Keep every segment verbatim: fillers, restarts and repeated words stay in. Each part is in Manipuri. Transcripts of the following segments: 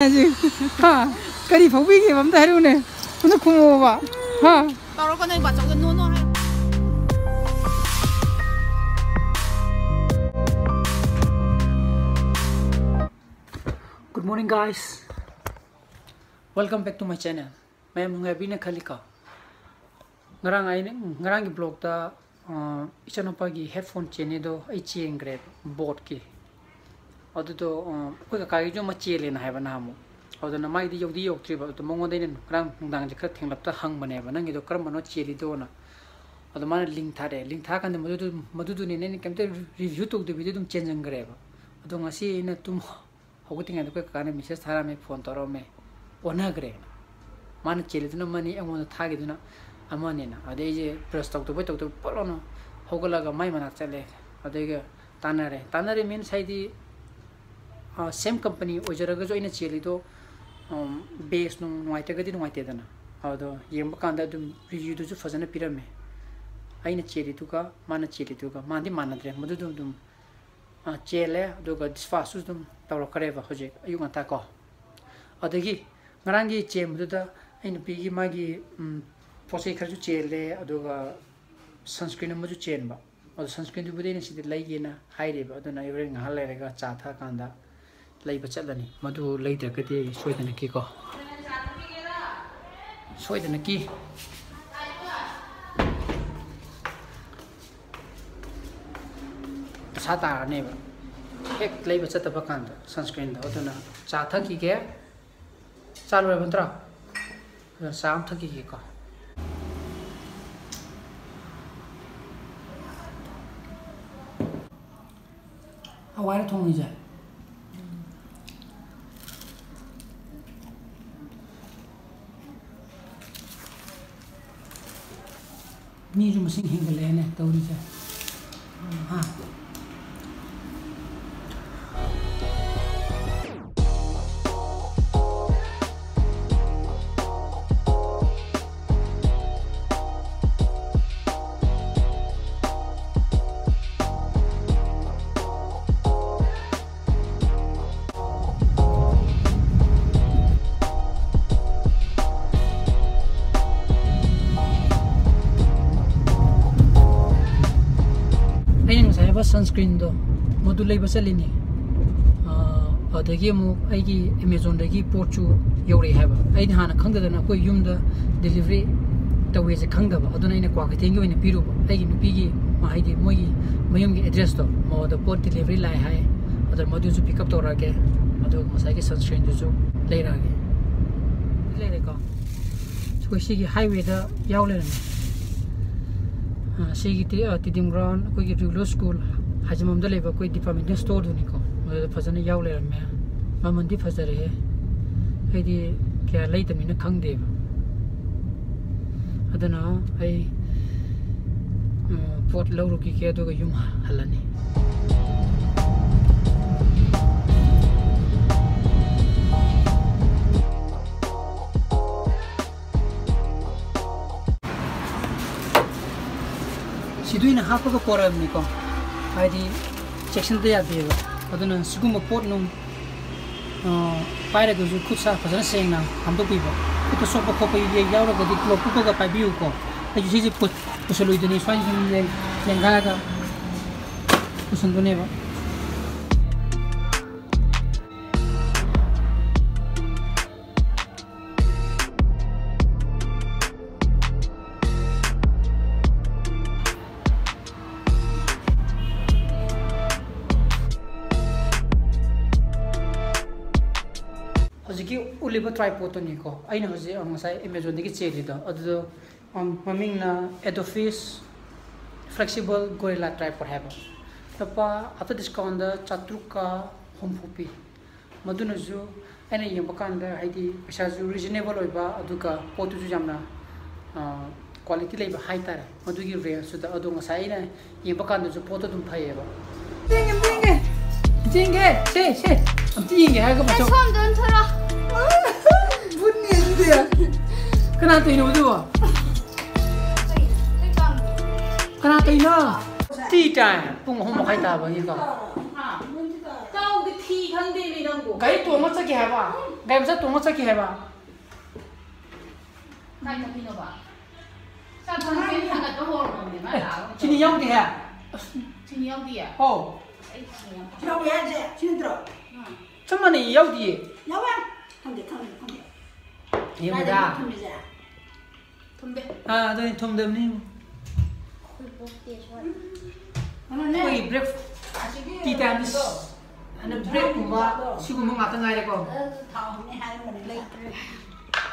ꯍꯥꯏꯁꯦ꯫ ꯍꯥ? ꯀꯔꯤ ꯐꯥꯎꯕꯤꯒꯦꯕ? ꯑꯝꯇ ꯍꯥꯏꯔꯛꯎꯅꯦ꯫ ꯑꯝꯇ ꯈꯨꯝꯃꯛꯑꯣꯕ꯫ ꯍꯥ? ꯇꯧꯔꯛꯀꯅꯣ, ꯏꯕꯥꯆꯧꯗ ꯅꯣ ꯅꯣ ꯍꯥꯏꯔꯣ꯫ Good morning, guys. Welcome back to my channel. ꯃꯌꯥꯝ ꯅꯨꯡꯉꯥꯏꯕꯤꯅ ꯈꯜꯂꯤꯀꯣ꯫ ꯉꯔꯥꯡ ꯑꯩꯅ, ꯉꯔꯥꯡꯒꯤ vlogꯇ, ꯑ, ꯏꯆꯥꯅꯨꯄꯥꯒꯤ headphone ꯆꯦꯟꯅꯤꯗꯣ ꯑꯩ ꯆꯦꯟꯈ꯭ꯔꯦꯕ, Boatꯀꯤ꯫ ꯑꯗꯨꯗꯣ, ꯑ, ꯑꯩꯈꯣꯏ ꯀꯀꯥꯒꯤꯁꯨ ꯑꯃ ꯆꯦꯜꯂꯦꯅ ꯍꯥꯏꯕ ꯅꯍꯥꯟꯃꯨꯛ꯫ ꯑꯗꯨꯅ ꯃꯥꯒꯤꯗꯤ ꯌꯧꯗꯤ ꯌꯧꯗ꯭ꯔꯤꯕ꯫ ꯑꯗꯣ ꯃꯉꯣꯟꯗ ꯑꯩꯅ ꯉꯔꯥꯡ ꯅꯨꯡꯗꯥꯡꯁꯦ ꯈꯔ ꯊꯦꯡꯂꯞꯇ ꯍꯪꯕꯅꯦꯕ, "ꯅꯪꯒꯤꯗꯣ ꯀꯔꯝꯕꯅꯣ ꯆꯦꯜꯂꯤꯗꯣꯅ?" ꯑꯗꯣ ꯃꯥꯅ link ꯊꯥꯔꯛꯑꯦ꯫ Link ꯊꯥꯔꯀꯥꯟꯗ ꯃꯗꯨꯗꯨ, ꯃꯗꯨꯗꯨꯅꯦ ꯑꯩꯅ ꯀꯩꯝꯇ review ꯇꯧꯗꯕꯤꯗ ꯑꯗꯨꯝ ꯆꯦꯟꯁꯤꯟꯈ꯭ꯔꯦꯕ꯫ ꯑꯗꯣ ꯉꯁꯤ ꯑꯩꯅ ꯇꯨꯝ ꯍꯧꯒꯠꯇ꯭ꯔꯤꯉꯩꯗ ꯑꯩꯈꯣꯏ ꯀꯀꯥꯅ message ꯊꯥꯔꯛꯑꯝꯃꯦ, phone ꯇꯧꯔꯛꯑꯝꯃꯦ, "ꯑꯣꯟꯅꯈ꯭ꯔꯦꯅ꯫ ꯃꯥꯅ ꯆꯦꯜꯂꯤꯗꯨꯅ ꯑꯃꯅꯤ, ꯑꯩꯉꯣꯟꯗ ꯊꯥꯈꯤꯗꯨꯅ ꯑꯃꯅꯤꯅ"꯫ ꯑꯗꯩ ꯑꯩꯁꯦ brush ꯇꯧꯗꯕꯣꯏ ꯇꯧꯗꯕꯣꯏ ꯄꯣꯠ ꯂꯥꯎꯅ ꯍꯧꯒꯠꯂꯒ ꯃꯥꯏ ꯃꯅꯥꯛ ꯆꯠꯂꯦ꯫ ꯑꯗꯩꯒ ꯇꯥꯟꯅꯔꯦ꯫ ꯇꯥꯟꯅꯔꯦ means ꯍꯥꯏꯗꯤ, ꯑ, same company ꯑꯣꯏꯖꯔꯒꯁꯨ ꯑꯩꯅ ꯆꯦꯜꯂꯤꯗꯣ, ꯎꯝ, bass ꯅꯨꯡ ꯅꯨꯡꯉꯥꯏꯇ꯭ꯔꯒꯗꯤ ꯅꯨꯡꯉꯥꯏꯇꯦꯗꯅ꯫ ꯑꯗꯣ ꯌꯦꯡꯕ ꯀꯥꯟꯗ ꯑꯗꯨꯝ reviewꯗꯨꯁꯨ ꯐꯖꯅ ꯄꯤꯔꯝꯃꯦ꯫ ꯑꯩꯅ ꯆꯦꯜꯂꯤꯗꯨꯒ ꯃꯥꯅ ꯆꯦꯜꯂꯤꯗꯨꯒ ꯃꯥꯟꯗꯤ ꯃꯥꯟꯅꯗ꯭ꯔꯦ꯫ ꯃꯗꯨꯗꯨ ꯑꯗꯨꯝ ꯑ, ꯆꯦꯜꯂꯦ, ꯑꯗꯨꯒ dispatchꯁꯨ ꯑꯗꯨꯝ ꯇꯧꯔꯛꯈ꯭ꯔꯦꯕ ꯍꯧꯖꯤꯛ ꯑꯌꯨꯛ ꯉꯟꯇꯥ ꯀꯣ꯫ ꯑꯗꯒꯤ ꯉꯔꯥꯡꯒꯤ ꯆꯦꯟꯕꯗꯨꯗ ꯑꯩ ꯅꯨꯄꯤꯒꯤ ꯃꯥꯒꯤ, ꯎꯝ, ꯄꯣꯠ ꯆꯩ ꯈꯔꯁꯨ ꯆꯦꯜꯂꯦ, ꯑꯗꯨꯒ sunscreen ꯑꯃꯁꯨ ꯆꯦꯟꯕ꯫ ꯑꯗꯣ sunscreenꯗꯨꯕꯨꯗꯤ ꯑꯩꯅ ꯁꯤꯗ ꯂꯩꯒꯦꯅ ꯍꯥꯏꯔꯤꯕ, ꯑꯗꯨꯅ ꯑꯩ ꯍꯣꯔꯦꯟ ꯉꯥꯏꯍꯥꯛ ꯂꯩꯔꯒ ꯆꯥ ꯊꯛꯑꯀꯥꯟꯗ ꯂꯩꯕ ꯆꯠꯂꯅꯤ꯫ ꯃꯗꯨ ꯂꯩꯗ꯭ꯔꯒꯗꯤ ꯑꯩ ꯁꯣꯏꯗꯅꯀꯤꯀꯣ, ꯁꯣꯏꯗꯅꯀꯤ ꯄꯩꯁꯥ ꯇꯥꯔꯅꯦꯕ, ꯍꯦꯛ ꯂꯩꯕ ꯆꯠꯇꯕ ꯀꯥꯟꯗ sunscreenꯗꯣ꯫ ꯑꯗꯨꯅ ꯆꯥ ꯊꯛꯈꯤꯒꯦ꯫ ꯆꯥ ꯂꯣꯏꯔꯕ ꯅꯠꯇ꯭ꯔꯣ? ꯑꯗꯨꯅ ꯆꯥ ꯑꯃ ꯊꯛꯈꯤꯒꯦꯀꯣ꯫ ꯍꯋꯥꯏꯔ ꯊꯣꯡꯉꯤꯁꯦ? ꯃꯤꯁꯨ ꯃꯁꯤꯡ ꯍꯦꯟꯒꯠꯂꯛꯑꯦꯅꯦ ꯇꯧꯔꯤꯁꯦ꯫ ꯍꯥ? ꯁꯟꯁꯀ꯭ꯔꯤꯟꯗꯣ, ꯃꯗꯨ ꯂꯩꯕ ꯆꯠꯂꯤꯅꯤ꯫ ꯑꯗꯒꯤ ꯑꯃꯨꯛ ꯑꯩꯒꯤ ꯑꯦꯃꯦꯖꯣꯟꯗꯒꯤ ꯄꯣꯠꯁꯨ ꯌꯧꯔꯛꯑꯦ ꯍꯥꯏꯕ꯫ ꯑꯩꯅ ꯍꯥꯟꯅ ꯈꯪꯗꯗꯅ ꯑꯩꯈꯣꯏ ꯌꯨꯝꯗ ꯗꯤꯂꯤꯚꯔꯤ ꯇꯧꯋꯦꯁꯦ ꯈꯪꯗꯕ꯫ ꯑꯗꯨꯅ ꯑꯩꯅ ꯀ꯭ꯋꯥꯀꯩꯊꯦꯜꯒꯤ ꯑꯣꯏꯅ ꯄꯤꯔꯨꯕ꯫ ꯑꯩꯒꯤ ꯅꯨꯄꯤꯒꯤ, ꯃꯥ-, ꯍꯥꯏꯗꯤ ꯃꯣꯏꯒꯤ ꯃꯌꯨꯝꯒꯤ ꯑꯦꯗ꯭ꯔꯦꯁꯇꯣ, ꯃꯉꯣꯟꯗ ꯄꯣꯠ ꯗꯤꯂꯤꯚꯔꯤ ꯂꯥꯛꯑꯦ ꯍꯥꯏ꯫ ꯑꯗꯨꯅ ꯃꯗꯨꯁꯨ ꯄꯤꯛ ꯑꯞ ꯇꯧꯔꯛꯑꯒꯦ꯫ ꯑꯗꯨꯒ ꯉꯁꯥꯏꯒꯤ ꯁꯟꯁꯀ꯭ꯔꯤꯟꯗꯨꯁꯨ ꯂꯩꯔꯛꯑꯒꯦ꯫ ꯂꯩꯔꯦꯀꯣ꯫ ꯑꯩꯈꯣꯏ ꯁꯤꯒꯤ ꯍꯥꯏꯋꯦꯗ ꯌꯥꯎ ꯂꯩꯔꯝꯃꯦ꯫ ꯑ, ꯁꯤꯒꯤ ꯇꯤ-, ꯑ, ꯇꯤꯗꯤꯝ ꯒ꯭ꯔꯥꯎꯟ, ꯑꯩꯈꯣꯏꯒꯤ ꯔꯤꯒꯨꯂꯔ ꯁ꯭ꯀꯨꯜ ꯍꯥꯏꯖꯤꯟꯕꯝꯗ ꯂꯩꯕ ꯑꯩꯈꯣꯏ ꯗꯤꯄꯥꯔꯠꯃꯦꯟꯇꯦꯜ ꯁ꯭ꯇꯣꯔꯗꯨꯅꯤꯀꯣ꯫ ꯑꯗꯨꯗ ꯐꯖꯅ ꯌꯥꯎ ꯂꯩꯔꯝꯃꯦ꯫ ꯃꯃꯜꯗꯤ ꯐꯖꯔꯦꯍꯦ꯫ ꯑꯩꯗꯤ ꯀꯌꯥ ꯂꯩꯇꯕꯅꯤꯅ ꯈꯪꯗꯦꯕ꯫ ꯑꯗꯨꯅ ꯑꯩ, ꯑ, ꯄꯣꯠ ꯂꯧꯔꯨꯈꯤꯒꯦ, ꯑꯗꯨꯒ ꯌꯨꯝ ꯍꯜꯂꯅꯤ꯫ ꯁꯤꯗ ꯑꯣꯏꯅ ꯍꯥꯞꯄꯒ ꯄꯣꯔꯛꯑꯕꯅꯤꯀꯣ, ꯍꯥꯏꯗꯤ ꯆꯦꯛꯁꯤꯟꯗ ꯌꯥꯗꯦꯕ꯫ ꯑꯗꯨꯅ ꯁꯤꯒꯨꯝꯕ ꯄꯣꯠ ꯅꯨꯡ, ꯑ, ꯄꯥꯏꯔꯒꯁꯨ ꯈꯨꯠ ꯁꯥ ꯐꯖꯅ ꯁꯦꯡꯅ ꯍꯥꯝꯗꯣꯛꯄꯤꯕ꯫ ꯈꯨꯠꯇ ꯁꯣꯛꯄ ꯈꯣꯠꯄ ꯌꯥꯎꯔꯒꯗꯤ ꯒ꯭ꯂꯣꯞ ꯎꯞꯄꯒ ꯄꯥꯏꯕꯤꯌꯨꯀꯣ꯫ ꯑꯩꯁꯨ ꯁꯤꯁꯦ ꯄꯨ-, ꯄꯨꯁꯜꯂꯣꯏꯗꯣꯏꯅꯤ, ꯁ꯭ꯋꯥꯏꯗ ꯑꯗꯨꯝ ꯂꯦꯡ-, ꯂꯦꯡꯒꯥꯏꯔꯒ ꯄꯨꯁꯟꯗꯣꯏꯅꯦꯕ꯫ ꯍꯧꯖꯤꯛꯀꯤ ꯎꯠꯂꯤꯕ ꯇ꯭ꯔꯥꯏꯄꯣꯠꯇꯨꯅꯤꯀꯣ, ꯑꯩꯅ ꯍꯧꯖꯤꯛ, ꯑ, ꯉꯁꯥꯏ ꯑꯦꯃꯦꯖꯣꯟꯗꯒꯤ ꯆꯦꯜꯂꯤꯗꯣ, ꯑꯗꯨꯗꯣ, ꯑꯝ, ꯃꯃꯤꯡꯅ ꯑꯦꯗꯣꯐꯤꯁ ꯐ꯭ꯂꯦꯛꯁꯤꯕꯜ ꯒꯣꯔꯤꯂꯥ ꯇ꯭ꯔꯥꯏꯄꯣꯠ ꯍꯥꯏꯕ꯫ ꯂꯨꯄꯥ, after discount ꯗ ꯆꯥꯇ꯭ꯔꯨꯛꯀ ꯍꯨꯝꯐꯨ ꯄꯤ꯫ ꯃꯗꯨꯅꯁꯨ ꯑꯩꯅ ꯌꯦꯡꯕ ꯀꯥꯟꯗ, ꯍꯥꯏꯗꯤ, ꯄꯩꯁꯥꯁꯨ ꯔꯤꯖꯅꯦꯕꯜ ꯑꯣꯏꯕ, ꯑꯗꯨꯒ ꯄꯣꯠꯇꯨꯁꯨ ꯌꯥꯝꯅ, ꯑ, ꯀ꯭ꯋꯥꯂꯤꯇꯤ ꯂꯩꯕ ꯍꯥꯏꯇꯥꯔꯦ, ꯃꯗꯨꯒꯤ ꯔꯦꯟꯖꯇꯨꯗ꯫ ꯑꯗꯣ ꯉꯁꯥꯏ ꯑꯩꯅ ꯌꯦꯡꯕ ꯀꯥꯟꯗꯁꯨ ꯄꯣꯠꯇꯣ ꯑꯗꯨꯝ ꯐꯩꯌꯦꯕ꯫ ꯌꯦꯡꯒꯦ, ꯑꯝꯇ ꯌꯦꯡꯒꯦ꯫ ꯌꯦꯡꯒꯦ, ꯁꯦ, ꯁꯦ, ꯑꯝꯇ ꯌꯦꯡꯒꯦ ꯍꯥꯏꯔꯒ ꯑꯦ, ꯃꯁꯛ ꯁꯣꯝꯗ ꯑꯣꯟꯊꯣꯔꯛꯑꯣ꯫ ꯕꯨꯠꯅꯤ ꯑꯗꯨꯗꯤ꯫ ꯀꯅꯥ ꯇꯧꯔꯤꯅꯣ ꯑꯗꯨꯕꯣ? ꯀꯩ, ꯀꯩ ꯀꯥꯡꯒꯤ? ꯀꯅꯥ ꯇꯧꯔꯤꯅꯣ? ꯇꯤ ꯇꯥꯏꯝ, ꯄꯨꯡ ꯑꯍꯨꯝ ꯃꯈꯥꯏ ꯇꯥꯕꯒꯤꯀꯣ꯫ ꯍꯥ? ꯀꯥꯎꯗꯤ ꯊꯤ ꯈꯪꯗꯦꯃꯤ ꯅꯪꯕꯨ꯫ ꯒꯥꯔꯤ ꯇꯣꯡꯉ ꯆꯠꯀꯦ ꯍꯥꯏꯕ? ꯒꯥꯔꯤ ꯃꯆꯥ ꯇꯣꯡꯉ ꯆꯠꯀꯦ ꯍꯥꯏꯕ? ꯀꯥꯏ ꯆꯠꯈꯤꯅꯣꯕ? ꯆꯥꯛ ꯊꯣꯡ ꯆꯦꯟ ꯊꯥꯡꯒꯠꯄ ꯍꯧꯔꯝꯃꯕꯅꯦ, ꯃꯥ ꯑꯦ, ꯂꯥꯛꯑꯒ꯫ ꯆꯤꯅꯤ ꯌꯥꯎꯗꯦꯍꯦ꯫ ꯑꯁ, ꯁꯤꯅꯤ ꯌꯥꯎꯗꯤꯌꯦ? ꯑꯧ꯫ ꯑꯩ ꯁꯤꯅꯤ ꯌꯥꯎꯗꯦ꯫ ꯌꯥꯎꯋꯦ ꯍꯥꯏꯁꯦ, ꯁꯤ ꯅꯠꯇ꯭ꯔꯣ? ꯎꯝ꯫ ꯆꯞ ꯃꯥꯟꯅꯩ, ꯌꯥꯎꯗꯤꯌꯦ꯫ ꯌꯥꯎꯋꯦ? ꯈꯪꯗꯦ, ꯈꯪꯗꯦ, ꯈꯪꯗꯦ꯫ ꯌꯦꯡꯕꯗ꯫ ꯀꯥꯏꯗꯅꯣ ꯊꯝꯃꯤꯁꯦ? ꯊꯨꯝꯗꯦ꯫ ꯑꯥ, ꯑꯗꯨꯅꯤ, ꯊꯨꯝꯗꯕꯅꯤ꯫ ꯑꯩꯈꯣꯏ ꯕꯣꯛꯇꯤ ꯁꯣꯏ꯫ ꯑꯃꯅꯦ꯫ ꯑꯩꯈꯣꯏꯒꯤ break, ꯑꯁꯤꯒꯤ tea time ꯗ ꯀꯩꯅꯣꯗꯣ, ꯑꯗ break ꯀꯨꯝꯕ, ꯁꯤꯒꯨꯝꯕ ꯉꯥꯛꯇ ꯉꯥꯏꯔꯦꯀꯣ꯫ ꯑꯗꯨ ꯊꯥꯎ ꯍꯧꯅꯤ ꯍꯥꯏꯔꯝꯕꯅꯦ꯫ ꯂꯩꯇ꯭ꯔꯦ꯫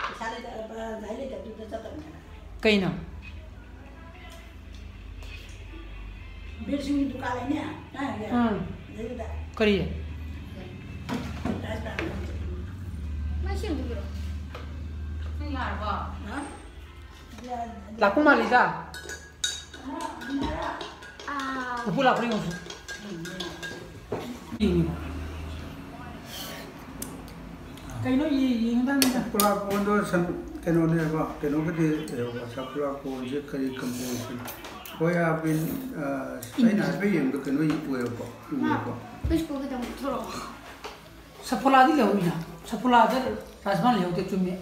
ꯄꯩꯁꯥ ꯂꯩꯇ-, ꯒꯥꯔꯤ ꯂꯩꯇꯕꯗꯨꯗ ꯆꯠꯇꯕꯅꯦ꯫ ꯀꯩꯅꯣ? ꯕꯤꯔꯁꯤꯡꯒꯤ ꯗꯨꯀꯥꯟ ꯂꯩꯅꯦ, ꯇꯥꯏꯅꯦ? ꯎꯝ꯫ ꯑꯗꯩꯗꯨꯗ꯫ ꯀꯔꯤ? ꯃꯥꯏ ꯁꯦꯝꯗꯣꯛꯄꯤꯔꯣ꯫ ꯅꯪ ꯌꯥꯔꯕꯣ? ꯍꯥ? ꯂꯥꯛꯄ ꯃꯥꯜꯂꯤꯗ꯫ ꯑꯥ꯫ ꯎꯄꯨ ꯂꯥꯛꯄ꯭ꯔꯥ ꯌꯦꯡꯉꯨꯁꯦ꯫ ꯌꯦꯡꯉꯤꯕ꯫ ꯀꯩꯅꯣ ꯌꯦ-, ꯌꯦꯡꯒꯗꯕꯅꯤꯗ꯫ ꯁꯐꯣꯂꯥ ꯀꯣꯟꯗꯣ ꯁꯟ-, ꯀꯩꯅꯣꯅꯦꯕ, ꯀꯩꯅꯣꯒꯤꯗꯤ ꯂꯩꯍꯧꯕ, ꯁꯐꯣꯂꯥ ꯀꯣꯟꯁꯦ ꯀꯔꯤ composition? ꯁꯣꯌꯥꯕꯤꯟ, ꯑ, ꯑꯩꯅ ꯍꯥꯏꯐꯦꯠ ꯌꯦꯡꯕꯗ ꯀꯩꯅꯣ ꯑꯣꯏꯌꯦꯕꯀꯣ, ꯎꯋꯦꯕꯀꯣ꯫ ꯑꯩꯈꯣꯏ ꯁ꯭ꯀꯨꯜꯒꯤꯗꯃꯛ ꯊꯣꯔꯛꯑꯣ꯫ ꯁꯐꯣꯂꯥꯗꯤ ꯂꯩꯍꯧꯋꯤꯅ, ꯁꯐꯣꯂꯥꯗ ꯔꯥꯖꯃꯥ ꯂꯩꯍꯧꯗꯦ, ꯆꯨꯝꯃꯦ꯫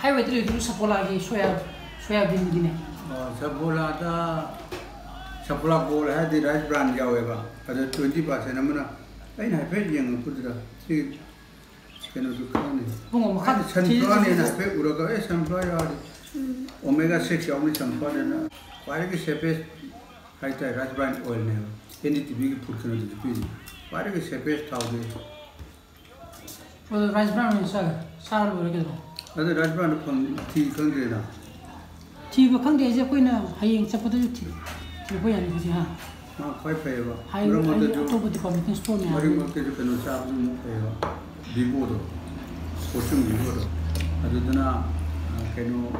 ꯍꯥꯏꯋꯦꯗ ꯂꯩꯕꯗꯨ ꯁꯐꯣꯂꯥꯒꯤ ꯁꯣꯌꯥ-, ꯁꯣꯌꯥꯕꯤꯟꯒꯤꯅꯦ꯫ ꯑ, ꯁꯐꯣꯂꯥꯗ, ꯁꯐꯣꯂꯥ ꯒꯣꯜ ꯍꯥꯏꯔꯗꯤ rice bran ꯌꯥꯎꯋꯦꯕ, ꯑꯗ twenty percent ꯑꯃꯅ, ꯑꯩꯅ ꯍꯥꯏꯐꯦꯠ ꯌꯦꯡꯉꯛꯄꯗꯨꯗ, ꯁꯤ ꯀꯩꯅꯣꯁꯨ ꯈꯪꯅꯤ꯫ ꯄꯨꯡ ꯑꯃ ꯃꯈꯥꯏ ꯑꯩꯅ sunflower ꯅꯦꯅ ꯊꯤꯔꯤꯁꯦ꯫ ꯍꯥꯏꯐꯦꯠ ꯎꯔꯒ, "ꯑꯦ, sunflower ꯌꯥꯎꯔꯗꯤ, omega six ꯌꯥꯎꯅꯤ sunflower ꯅꯦꯅ ꯈ꯭ꯋꯥꯏꯗꯒꯤ safest ꯍꯥꯏꯇꯥꯔꯦ, rice bran oil ꯅꯦꯕ꯫ N D T V ꯒꯤ food ꯀꯩꯅꯣꯗꯁꯨ ꯄꯤꯔꯤ꯫ ꯈ꯭ꯋꯥꯏꯗꯒꯤ safest ꯊꯥꯎꯗꯤ꯫ ꯑꯗꯣ rice bran ꯑꯣꯏꯅ ꯆꯥꯒꯦ꯫ ꯆꯥꯔ ꯂꯣꯏꯔꯦ ꯀꯩꯅꯣ꯫ ꯑꯗꯨ rice bran ꯗꯣ ꯐꯪ-, ꯊꯤ ꯈꯪꯗ꯭ꯔꯦꯅ꯫ ꯊꯤꯕ ꯈꯪꯗꯦ ꯍꯥꯏꯁꯦ, ꯑꯩꯈꯣꯏꯅ ꯍꯌꯦꯡ ꯆꯠꯄꯗꯁꯨ ꯊꯤ-, ꯊꯤꯔꯛꯄ ꯌꯥꯅꯤ ꯍꯧꯖꯤꯛ, ꯍꯥ? ꯃꯥ ꯈ꯭ꯋꯥꯏ ꯐꯩꯌꯦꯕ꯫ ꯍꯥꯏ-, ꯃꯔꯛ ꯍꯥꯏꯗꯤ ꯃꯔꯛꯇꯁꯨ, ꯑꯇꯣꯞꯄ department store ꯃꯌꯥꯝ ꯃꯔꯛ ꯂꯩ꯫ ꯃꯔꯛꯇꯁꯨ ꯀꯩꯅꯣ ꯆꯥꯕꯁꯨ ꯑꯃꯨꯛ ꯐꯩꯌꯦꯕ꯫ Vivo ꯗꯣ, Fortune Vivo ꯗꯣ꯫ ꯑꯗꯨꯗꯨꯅ, ꯑ, ꯀꯩꯅꯣ,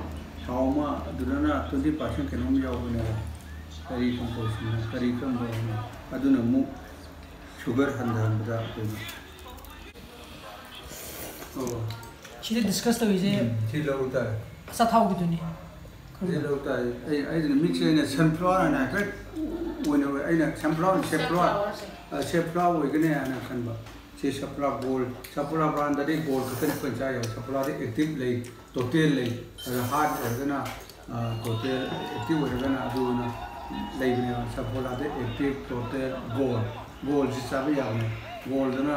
ꯊꯥꯎ ꯑꯃ, ꯑꯗꯨꯗꯅ twenty percent ꯀꯩꯅꯣꯝ ꯌꯥꯎꯕꯅꯦꯕ꯫ ꯀꯔꯤ composition ꯅꯣ, ꯀꯔꯤ ꯀꯔꯝꯕꯅꯣ? ꯑꯗꯨꯅ ꯑꯃꯨꯛ sugar ꯍꯟꯊꯍꯟꯕꯗ ꯑꯩꯈꯣꯏꯅ꯫ ꯑꯣ꯫ ꯁꯤꯗ discuss ꯇꯧꯔꯤꯁꯦ ꯎꯝ, ꯁꯤ ꯂꯧ ꯇꯥꯔꯦ꯫ ꯑꯆꯥꯊꯥꯎꯒꯤꯗꯨꯅꯤ꯫ ꯁꯤ ꯂꯧ ꯇꯥꯔꯦ꯫ ꯑꯩ, ꯑꯩꯅ ꯃꯤꯛꯁ ꯑꯩꯅ sunflower ꯍꯥꯏꯅ ꯍꯥꯏꯐꯦꯠ ꯑꯣꯏꯅ ꯑꯩꯅ sunflower, safflower, sunflower ꯁꯦ꯫ ꯑ, safflower ꯑꯣꯏꯒꯅꯤ ꯍꯥꯏꯅ ꯈꯟꯕ꯫ ꯁꯤ safflower gold, safflower brand ꯗꯗꯤ gold ꯈꯛꯇꯅꯤ ꯑꯩꯈꯣꯏꯅ ꯆꯥꯔꯤꯕ꯫ Safflower ꯗꯤ active ꯂꯩ, total ꯂꯩ꯫ ꯑꯗ heart ꯑꯣꯏꯔꯒꯅ, ꯑ, total active ꯑꯣꯏꯔꯒꯅ ꯑꯗꯨꯅ ꯂꯩꯕꯅꯦꯕ ꯁꯐꯣꯂꯥꯗ ꯑꯦꯛꯇꯤꯚ ꯇꯣꯇꯦꯜ ꯒꯣꯜ꯫ ꯒꯣꯜꯁꯤ ꯆꯥꯕ ꯌꯥꯕꯅꯦ꯫ ꯒꯣꯜꯗꯨꯅ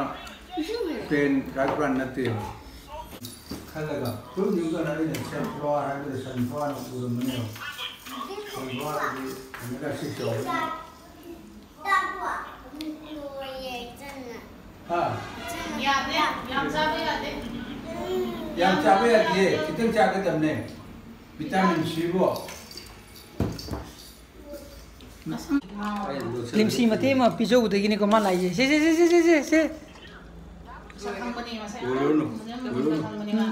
ꯄ꯭ꯂꯦꯟ ꯔꯥꯏꯠ ꯕ꯭ꯔꯥꯟ ꯅꯠꯇꯦꯕ꯫ ꯈꯜꯂꯒ ꯇꯨꯝꯗ꯭ꯔꯤꯉꯩꯗ ꯑꯩꯅ ꯁꯟꯐ꯭ꯂꯥꯋꯔ ꯍꯥꯏꯕꯗ ꯁꯟꯐ꯭ꯂꯥꯋꯔꯅ ꯎꯔꯝꯕꯅꯦꯕ꯫ ꯁꯟꯐ꯭ꯂꯥꯋꯔꯗꯤ ꯑꯣꯃꯦꯒꯥ ꯁꯤꯛꯁ ꯌꯥꯎꯕꯅꯤꯅ꯫ ꯍꯥ? ꯌꯥꯗꯦ, ꯌꯥꯝ ꯆꯥꯕ ꯌꯥꯗꯦ꯫ ꯌꯥꯝ ꯆꯥꯕ ꯌꯥꯗꯤꯌꯦ, ꯈꯤꯇꯪ ꯆꯥꯒꯗꯕꯅꯦ꯫ ꯚꯤꯇꯥꯃꯤꯟ ꯁꯤꯕꯨ꯫ ꯂꯤꯝꯁꯤ ꯃꯇꯦꯛ ꯑꯃ ꯄꯤꯖꯧꯕꯗꯒꯤꯅꯤꯀꯣ ꯃꯥ ꯂꯥꯛꯏꯁꯦ꯫ ꯁꯦ, ꯁꯦ, ꯁꯦ꯫ ꯃꯁꯛ ꯈꯪꯕꯅꯤ, ꯃꯁꯛ ꯌꯥꯝ ꯎꯔꯨꯅꯨ, ꯐꯖꯅ ꯎꯔꯨꯅꯨ꯫ ꯃꯁꯛ ꯈꯪꯕꯅꯤ ꯃꯥ꯫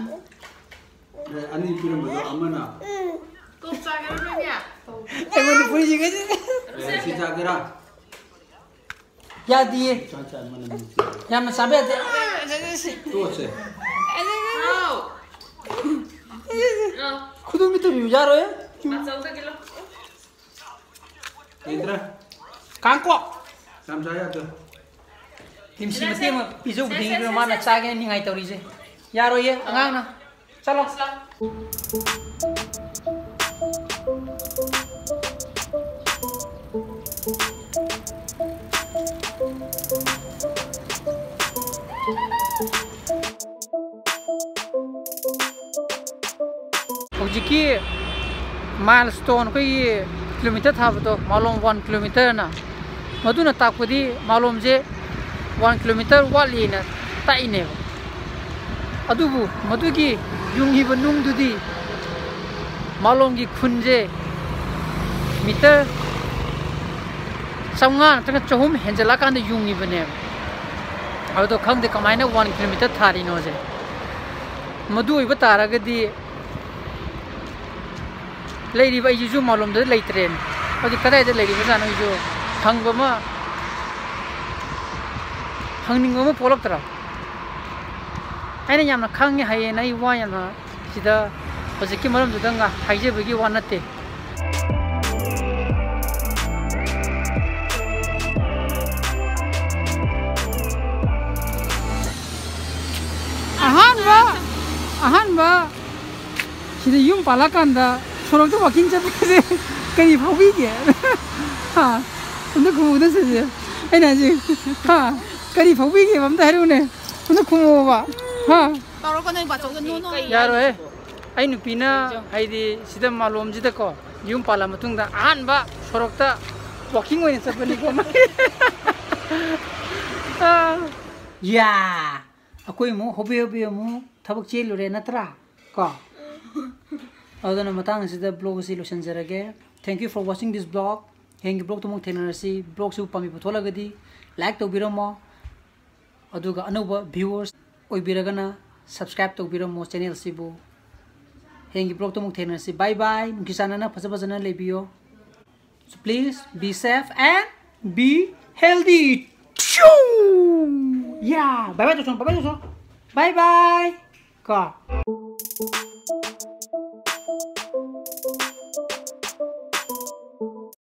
ꯑꯦ, ꯑꯅꯤ ꯄꯤꯔꯝꯕꯗꯣ ꯑꯃꯅ꯫ ꯇꯣꯞ ꯆꯥꯒꯦꯔꯣ ꯅꯣꯏꯅꯦ? ꯑꯩꯉꯣꯟꯗ ꯐꯨꯔꯤꯁꯤꯡ ꯑꯁꯤ꯫ ꯑꯦ, ꯁꯤ ꯆꯥꯒꯦꯔꯥ? ꯌꯥꯗꯤꯌꯦ꯫ ꯆꯥ, ꯆꯥ, ꯃꯅꯝ ꯅꯨꯡꯁꯤ꯫ ꯌꯥꯝꯅ ꯆꯥꯕ ꯌꯥꯗꯦ꯫ ꯇꯣꯛꯑꯁꯦ꯫ ꯍꯥꯎ꯫ ꯈꯨꯗꯣꯝꯕꯤ ꯇꯨꯕꯤꯕ ꯌꯥꯔꯣꯏ꯫ ꯃꯆꯧꯗꯒꯤ ꯂꯧ꯫ ꯂꯩꯇ꯭ꯔꯦ꯫ ꯀꯥꯡꯀꯣ꯫ ꯌꯥꯝ ꯆꯥ ꯌꯥꯗ꯭ꯔꯦ꯫ ꯂꯤꯝꯁꯤ ꯃꯇꯦꯛ ꯑꯃ ꯄꯤꯖꯧꯕꯗꯒꯤ ꯃꯥꯅ ꯆꯥꯒꯦꯅ ꯅꯤꯡꯉꯥꯏ ꯇꯧꯔꯤꯁꯦ꯫ ꯌꯥꯔꯣꯏꯌꯦ, ꯑꯉꯥꯡꯅ꯫ ꯆꯠꯂꯣ꯫ ꯍꯧꯖꯤꯛꯀꯤ ꯃꯥꯏꯜ ꯁ꯭ꯇꯣꯟ ꯑꯩꯈꯣꯏꯒꯤ ꯀꯤꯂꯣꯃꯤꯇꯔ ꯊꯥꯕꯗꯣ, ꯃꯥꯂꯣꯝ ꯋꯥꯟ ꯀꯤꯂꯣꯃꯤꯇꯔꯅ, ꯃꯗꯨꯅ ꯇꯥꯛꯄꯗꯤ ꯃꯥꯂꯣꯝꯁꯦ ꯋꯥꯟ ꯀꯤꯂꯣꯃꯤꯇꯔ ꯋꯥꯠꯂꯤꯅ ꯇꯥꯛꯏꯅꯦꯕ꯫ ꯑꯗꯨꯕꯨ ꯃꯗꯨꯒꯤ ꯌꯨꯡꯉꯤꯕ ꯅꯨꯡꯗꯨꯗꯤ ꯃꯥꯂꯣꯝꯒꯤ ꯈꯨꯟꯁꯦ ꯃꯤꯇꯔ ꯆꯥꯝꯃꯉꯥ ꯅꯠꯇ꯭ꯔꯒ ꯆꯍꯨꯝ ꯍꯦꯟꯖꯜꯂꯛꯀꯥꯟꯗ ꯌꯨꯡꯉꯤꯕꯅꯦꯕ꯫ ꯑꯗꯨꯗꯣ ꯈꯪꯗꯦ ꯀꯃꯥꯏꯅ ꯋꯥꯟ ꯀꯤꯂꯣꯃꯤꯇꯔ ꯊꯥꯔꯤꯅꯣꯁꯦ꯫ ꯃꯗꯨ ꯑꯣꯏꯕ ꯇꯥꯔꯒꯗꯤ ꯂꯩꯔꯤꯕ ꯑꯩꯁꯤꯁꯨ ꯃꯥꯂꯣꯝꯗ ꯂꯩꯇ꯭ꯔꯦꯅꯦ꯫ ꯍꯧꯖꯤꯛ ꯀꯗꯥꯏꯗ ꯂꯩꯔꯤꯕꯖꯥꯠꯅꯣ ꯑꯩꯁꯨ ꯍꯪꯕ ꯑꯃ, ꯍꯪꯅꯤꯡꯕ ꯑꯃ ꯄꯣꯛꯂꯛꯇ꯭ꯔꯣ? ꯑꯩꯅ ꯌꯥꯝꯅ ꯈꯪꯉꯦ ꯍꯩꯌꯦꯅ ꯑꯩ ꯋꯥ ꯌꯥꯝꯅ ꯁꯤꯗ ꯍꯧꯖꯤꯛꯀꯤ ꯃꯔꯝꯗꯨꯗ ꯉ-, ꯍꯥꯏꯖꯕꯒꯤ ꯋꯥ ꯅꯠꯇꯦ꯫ ꯑꯍꯥꯟꯕ, ꯑꯍꯥꯟꯕ ꯁꯤꯗ ꯌꯨꯝ ꯄꯥꯜꯂꯛꯀꯥꯟꯗ ꯁꯣꯔꯣꯛꯇ ꯋꯥꯀꯤꯡ ꯆꯠꯄꯁꯦ ꯀꯔꯤ ꯐꯥꯎꯕꯤꯒꯦ? ꯍꯥ? ꯑꯝꯇ ꯈꯨꯝꯃꯨꯗ ꯁꯤꯁꯦ꯫ ꯑꯩꯅ ꯍꯥꯏꯁꯦ, ꯍꯥ? ꯀꯔꯤ ꯐꯥꯎꯕꯤꯒꯦꯕ? ꯑꯝꯇ ꯍꯥꯏꯔꯛꯎꯅꯦ꯫ ꯑꯝꯇ ꯈꯨꯝꯃꯣꯕ꯫ ꯍꯥ? ꯇꯧꯔꯛꯀꯅꯣ ꯏꯕꯥꯆꯧꯗ ꯅꯣ ꯅꯣ꯫ ꯌꯥꯔꯣꯏ꯫ ꯑꯩ ꯅꯨꯄꯤꯅ ꯍꯥꯏꯗꯤ ꯁꯤꯗ ꯃꯥꯂꯣꯝꯁꯤꯗꯀꯣ ꯌꯨꯝ ꯄꯥꯜꯂ ꯃꯇꯨꯡꯗ ꯑꯍꯥꯟꯕ ꯁꯣꯔꯣꯛꯇ ꯋꯥꯀꯤꯡ ꯑꯣꯏꯅ ꯆꯠꯄꯅꯤꯀꯣ꯫ ꯑꯥ꯫ ꯌꯥ! ꯑꯩꯈꯣꯏ ꯑꯃꯨꯛ ꯍꯣꯕꯦ ꯍꯣꯕꯦ ꯑꯃꯨꯛ ꯊꯕꯛ ꯆꯦꯜꯂꯨꯔꯦ ꯅꯠꯇ꯭ꯔꯥ? ꯀꯣ? ꯑꯗꯨꯅ ꯃꯇꯥꯡ ꯑꯁꯤꯗ vlog ꯑꯁꯤ ꯂꯣꯏꯁꯤꯟꯖꯔꯒꯦ꯫ Thank you for watching this vlog. ꯍꯌꯦꯡꯒꯤ vlogꯇ ꯑꯃꯨꯛ ꯊꯦꯡꯅꯔꯁꯤ꯫ Vlogꯁꯤꯕꯨ ꯄꯥꯝꯕꯤꯕ ꯊꯣꯛꯂꯒꯗꯤ like ꯇꯧꯕꯤꯔꯝꯃꯣ꯫ ꯑꯗꯨꯒ ꯑꯅꯧꯕ viewers ꯑꯣꯏꯕꯤꯔꯒꯅ subscribe ꯇꯧꯕꯤꯔꯝꯃꯣ channelꯁꯤꯕꯨ꯫ ꯍꯌꯦꯡꯒꯤ vlogꯇ ꯑꯃꯨꯛ ꯊꯦꯡꯅꯔꯁꯤ꯫ Bye bye꯫ ꯅꯨꯡꯁꯤ ꯆꯥꯟꯅꯅ ꯐꯖ ꯐꯖꯅ ꯂꯩꯕꯤꯌꯣ꯫ So please be safe and be healthy. ꯌꯥ! Bye bye ꯇꯧꯁꯣ, bye bye ꯇꯧꯁꯣ꯫ Bye bye. ꯀꯣ꯫